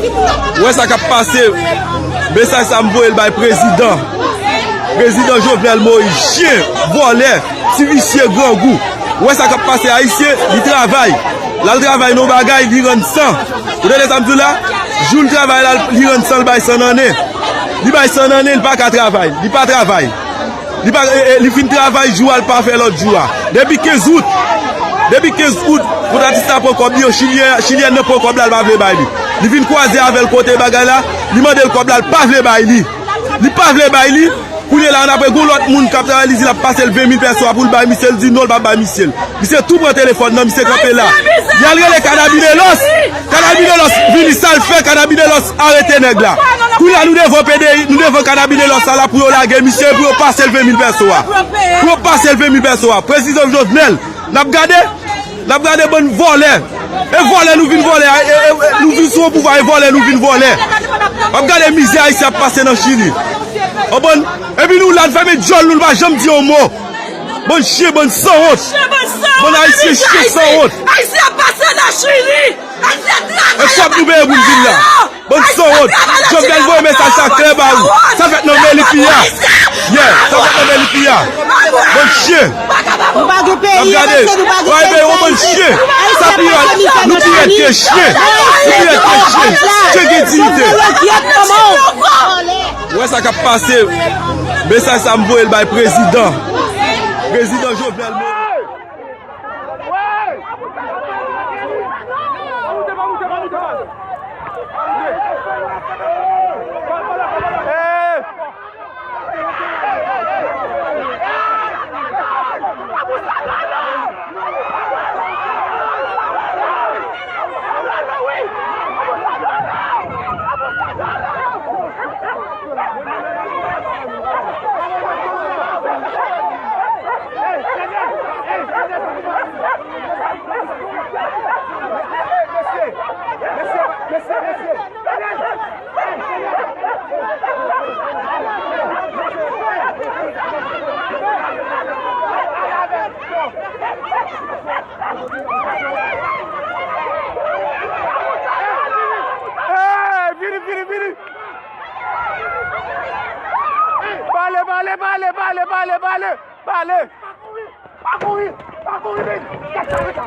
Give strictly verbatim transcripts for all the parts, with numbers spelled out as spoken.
Ou wè sa k ap pase? Mesaj sa m voye l bay prezidan. Prezidan Jovenel Moïse, chen, vòlè, ti visye grangou. Ou wè sa k ap pase? Ayisyen, li travay. L al travay nan yon bagay, li rann san. Ou tande sa m di w la? Jou l travay la, li rann san, l bay san nan nen. Li bay san nan nen, li pa ka travay. Li pa travay. Li pa, e, e, li fin travay jou a, li pa fè lòt jou a. Depi kenz out, depi kenz out, kontratis la pran kòb li, yon chilyen, chilyèn nan pran kòb la, li pa vle bay li. Li vin kwaze avè l kote bagay la, li mande l kòb la, li pa vle bay li. Li pa vle bay li. Kounye la, ann apre, gon lòt moun k ap travay, li di l ap pase l ven mil pèso a pou l bay misye, l di non, l pa bay misye l. Misye tou pran telefòn nan, misye kanpe la. Y al rele Cannabinellos. Cannabinellos vini, sa l fè, Cannabinellos arete nèg la. Kounye a nou devan P D I, nou devan Cannabinellos sa la pou yo lage misye, pou yo pase l ven mil pèso a. Pou yo pase l ven mil pèso a. Prezidan Jovenel, n ap gade, n ap gade bann vòlè. E vòlè nou vin vòlè, e, e, e, nou vin sou yon pouvwa, e vòlè nou vin vòlè. W ap gade mizè Ayisyen ap pase nan Chili. Konprann? Epi nou la, n fèmen djòl nou, nou pa janm di yon mo. Bann chen, bann sanwont. Bann Ayisyen chen sanwont. Ayisyen ap pase nan Chili. E kòb nou peye pou n vin la. Bann sanwont. Jovenel voye mesaj sa klè ba ou. Sa fèt nan Melipilla. Yeah, sa fèt nan Melipilla. Bann chen. Nou pa gen peyi, n ap gade. Ay, ben, yon bann chen. Sa pi rèd. Nou pi rèd ke chen. Nou pi rèd ke chen. Chen gen diyite. Ou wè sa k ap pase? Mesaj sa m voye l bay prezidan. Prezidan Jovenel Moïse. Hey, vini, vini, vini! Pale, pale, pale, pale, pale, pale, pale! Pa kouri! Pa kouri, men! Gad sa, gad sa!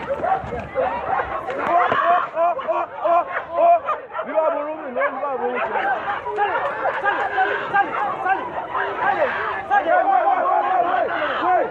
Oh, oh, oh, oh, oh, oh! Li pa bon non, men, non, li pa bon, mesye. Sale, sale, sale, sale, sale, sale, sale, sale.